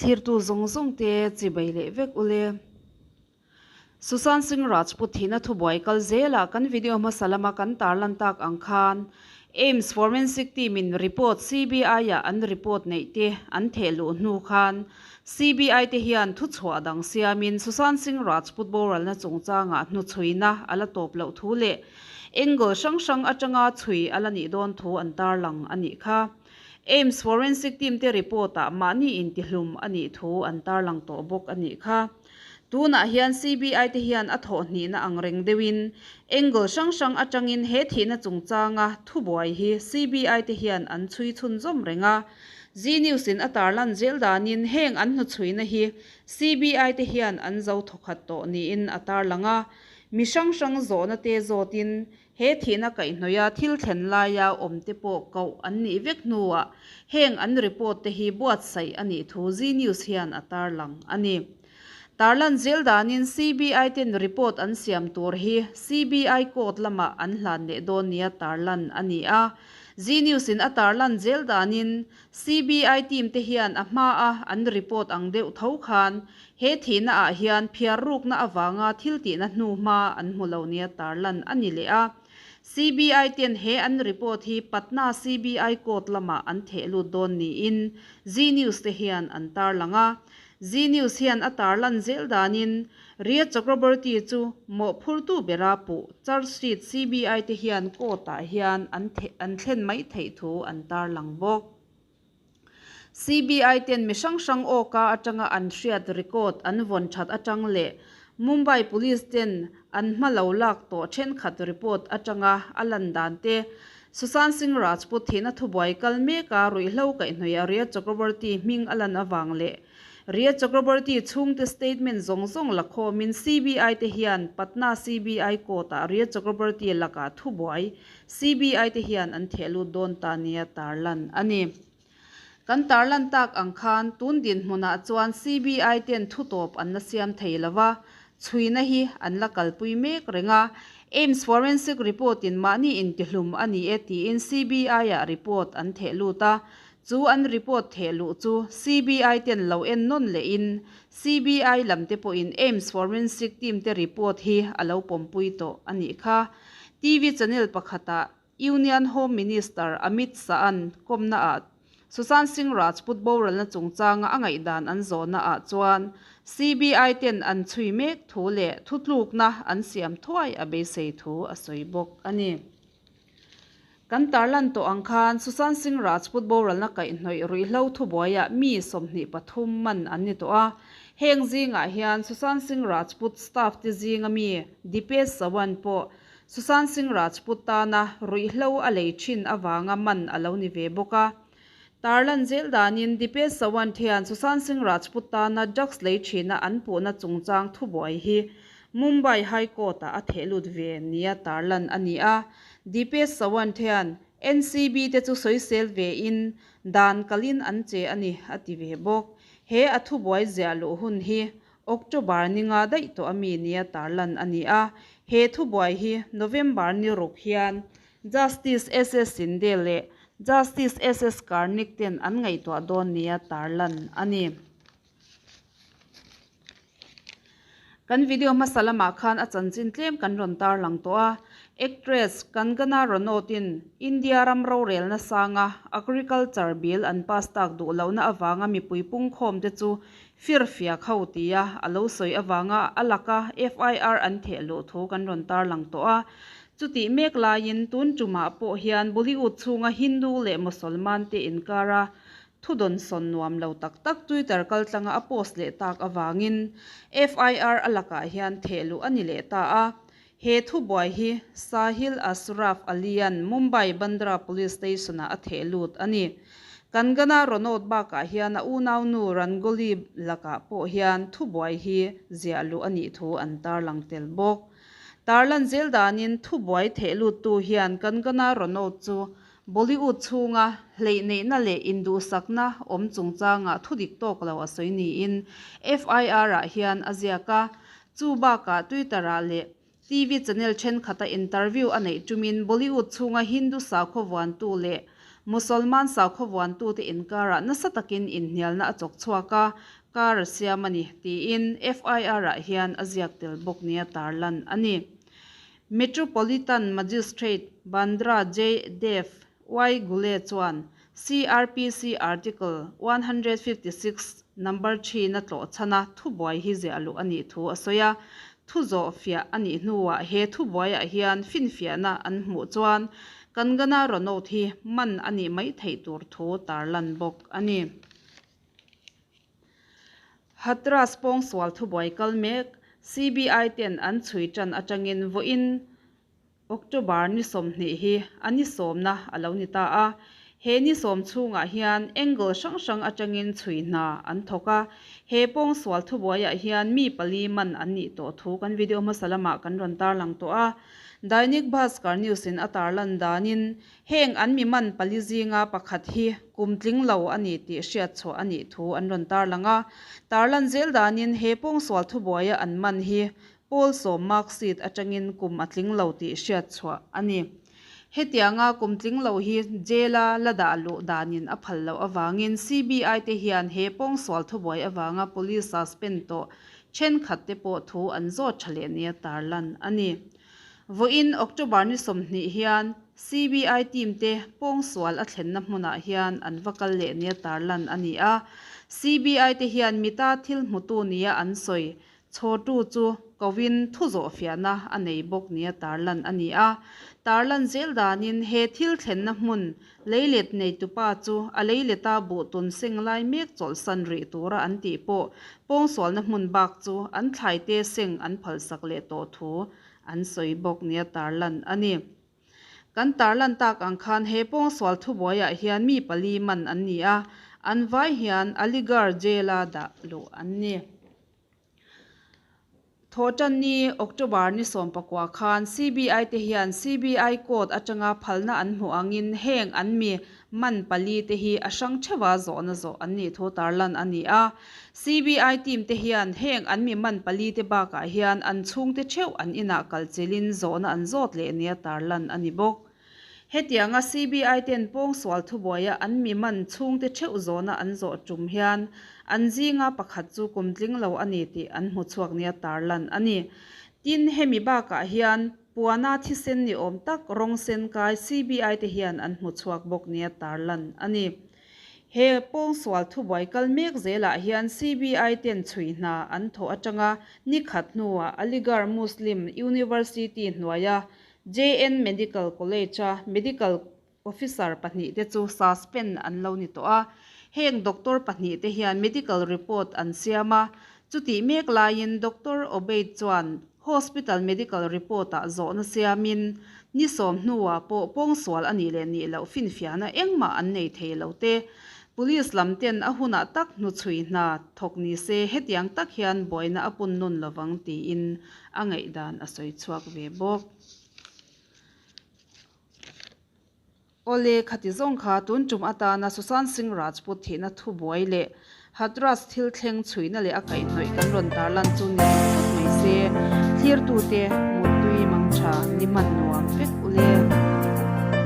Thlirtu zawng zawng te chibai leh vek ule. Sushant Singh Rajput thihna thubuai kal zelah kan video hmasa lama kan tarlan tak ang khan AIIMS Forensic Team in report CBI ah an report neih te an theh luh hnu khan CBI te hian thuchhuah dang siamin Sushant Singh Rajput boralna chungchangah hnuchhuina a la tawp loh thu leh angle hrang hrang atanga chhui a la nih dawn thu an tarlang a nih kha. AIIMS Forensic Team te report ah mahni intihlum a nih thu an tarlang tawh bawk a nih kha. Tunah hian CBI te hian a thawh hnihna ang reng deuhin angle hrang hrang atangin he thihna chungchanga thubuai hi CBI te hian an chhui chhunzawm reng a. Zee News in a tarlan zel danin heng an hnuchhuina hi CBI te hian an zo thawkhat tawh niin a tarlang a. Mi hrang hrang zawhna te zawtin He thihna kaihhnawih a thil thlen laia awm te pawh koh an nih vek hnuah heng an report te hi buatsaih a nih thu Zee News hian a tarlang a ni. Tarlan zel danin CBI ten report an siam tur hi CBI court lamah an hlan leh dawn nia tarlan a ni a. Zee News in a tarlan zel danin CBI team te hian a hma a an report ang deuh tho khan he thihna ah hian phiar rukna avanga thil tihna hnu hma an hmu lo nia tarlan a ni leh a. CBI ten he an report hi Patna CBI court lamah an theh lut dawn niin Zee News te hian an tarlang a. Zee News hian a tarlan zel danin Rhea Chakraborty chu mawhphurtu bera puh charge sheet CBI te hian court ah hian an an thlen mai theih thu an tarlang bawk. CBI ten mi hrang hrang awka atanga an hriat record an vawn that atang leh Mumbai Police ten an hma lo lak tawh thenkhat report atanga a lan dan te Sushant Singh Rajput thihna thubuai kal meka ruihhlo kaihhnawih a Rhea Chakraborty hming a lan avang leh Rhea Chakraborty chhungte statement zawng zawng la khawmin CBI te hian Patna CBI court-ah Rhea Chakraborty lakah thubuai CBI te hian an theh lut dawn ta nia tarlan a ni. Kan tarlan tak ang khan tun dinhmunah chuan CBI ten thutawp an la siam thei lo va, chhuina hi an la kalpui mek reng a. AIIMS forensic report-in mahni intihlum a ni e tiin CBI-ah report an theh lut a, Chu an report theh luh chu CBI ten lo en nawn lehin CBI lam te pawhin AIIMS Forensic Team te report hi a lo pawmpui tawh a nih kha. TV channel pakhatah Union Home Minister Amit Shah-a'n kawmna ah Sushant Singh Rajput boralna chungchanga a ngaihdan an zawhna ah chuan CBI ten an chhui mek thu leh thutlukna an siam thuai a beisei thu a sawi bawk a ni. Kan tarlan tawh ang khan Sushant Singh Rajput boralna kaihhnawih ruihhlo thubuaiah mi 23 man an ni tawh a. Heng zingah hian Sushant Singh Rajput staff te zinga mi Dipesh Sawant pawh Sushant Singh Rajput tana ruihhlo a lei thin avanga man a lo ni ve bawk a. Tarlan zel danin Dipesh Sawant hian Sushant Singh Rajput tana drugs lei thina an puhna chungchang thubuai hi Mumbai High Court-ah a theh lut ve nia tarlan a ni a. Dipesh Sawant hian NCB te chu sawisel ve in dan kalin an che a ni a ti ve bawk. He a thubuai ziah luh hun hi October ni nga daih tawh a mi nia tarlan a ni a. He thubuai hi November ni ruk hian Justice SS Shinde leh Justice SS Karnik ten an ngaihtuah dawn nia tarlan a ni. Kan video hmasa lamah khan a chanchin tlem kan rawn tarlang tawh a, actress Kangana Ranaut in India ram rorelna sanga Agriculture Bill an pass tak duh lohna avanga mipui pungkhawm te chu firfiak ho tia a lo sawi avanga a laka FIR an theh luh thu kan rawn tarlang tawh a. Chutih mek laiin tun tumah pawh hian Bollywood chhunga Hindu leh Mosolman te inkara Thu dawnsawn nuam lo tak tak Twitter kaltlanga a post leh tak avangin FIR a lakah hian theh luh a ni leh ta a. He thubuai hi Sahil Ashraf Ali-a'n Mumbai Bandra Police Station-ah a theh lut a ni. Kangana Ranaut bakah hian a unaunu Rangoli lakah pawh hian thubuai hi ziah luh a nih thu an tarlang tel bawk. Tarlan zel danin thubuai theh luttu hian Kangana Ranaut chu Bollywood chhunga hleihneihna leh induhsakna awm chungchangah thudik tawk lo a sawi niin FIR-ah hian a ziak a. Chu bakah Twitter-ah leh TV channel thenkhat a interview a neih tumin Bollywood chhunga Hindu sakhaw vuantu leh Musalman sakhaw vuantute inkarah nasa takin inhnialna a chawk chhuak a, kar a siam a ni, tiin FIR-ah hian a ziak tel bawk nia tarlan a ni. Metropolitan Magistrate Bandra Jay Dev Y Gule chuan CrPC Article 156 number three-na tlawh chhana thubuai hi ziah luh a nih thu a sawi a. Thu zawh fiah a nih hnuah he thubuaiah hian finfiahna an hmuh chuan Kangana Ranaut hi man a nih mai theih tur thu tarlan bawk a ni. Hathras pawngsual thubuai kal mek CBI ten an chhui tan atangin vawiin October ni 20 hi a ni sawmna a lo ni ta a. He ni sawm chhungah hian angle hrang hrang atangin chhui hna an thawk a. He pawngsual thubuaiah hian mi pali man an nih tawh thu kan video hmasa lamah kan rawn tarlang tawh a. Dainik Bhaskar News in a tarlan danin Heng an mi man pali zinga pakhat hi kum tling lo a ni tih hriat chhuah a nih thu an rawn tarlang a. Tarlan zel danin he pawngsual thubuaia an man hi Paul sawm mark sheet atangin kum a tling lo tih hriat chhuah a ni. Hetianga kum tling lo hi jail-a la dah luh danin a phal loh avangin CBI te hian he pawngsual thubuai avanga police suspend tawh thenkhat te pawh thu an zawt tha leh nia tarlan a ni. Vawiin October ni 20 hian CBI team te pawngsual a thlenna hmunah hian an va kal leh nia tarlan a ni a. CBI te hian mita thil hmutu nia an sawi chhawrtu chu kovin thu zawhfiahna a nei bawk nia tarlan a ni a. Tarlan zel danin he thil thlenna hmun leilet neitupa chu a leileta buhtun seng lai mek chawlhsan rih tura an tih pawh pawngsualna hmun bak chu an thlaite seng an phalsak leh tawh thu an sawi bawk nia tarlan a ni. Kan tarlan tak ang khan he pawngsual thubuaiah hian mi pali man an ni a, an vai hian Aligarh Jail-a dah luh an ni. Thawhtanni, October ni 19 khan CBI te hian CBI court atanga phalna an hmuh angin heng an mi man pali te hi a hrang theuha zawhna zawh an nih thu tarlan a ni a. CBI team te hian heng an mi man pali te bakah hian an chhungte theuh an inah kal chilhin zawhna an zawt leh nia tarlan a ni bawk. Hetianga CBI ten pawngsual thubuaia an mi man chhungte theuh zawhna an zawh tum hian an zinga pakhat chu kum tling lo a ni tih an hmu chhuak nia tarlan a ni. Tin, hemi bakah hian puana thisen ni awm tak rawng sen kai CBI te hian an hmu chhuak bawk nia tarlan a ni. He pawngsual thubuai kal mek zelah hian CBI ten chhui hna an thawh atanga ni khat hnuah Aligarh Muslim University hnuaia JN Medical College-a Medical Officer pahnihte chu suspend an lo ni tawh a, heng doctor pahnihte hian medical report an siam a, chutih mek laiin Doctor Obeid chuan hospital medical report-ah zawhna siamin ni sawm hnuah pawh pawngsual a nih leh nih loh finfiahna engmah an nei thei lo te. Police lam ten a hunah tak hnuchhui hna thawk ni se hetiang tak hian buaina a pun nun lovang tiin a ngaihdan a sawi chhuak ve bawk. Awle, khati zawng kha tun tum atana Sushant Singh Rajput thihna thubuai leh Hathras thil thleng chhuihna leh a kaihhnawih kan rawn tarlan chu ni rih phawt mai se, thlirtute muttui mangtha ni hman nuam vek ule.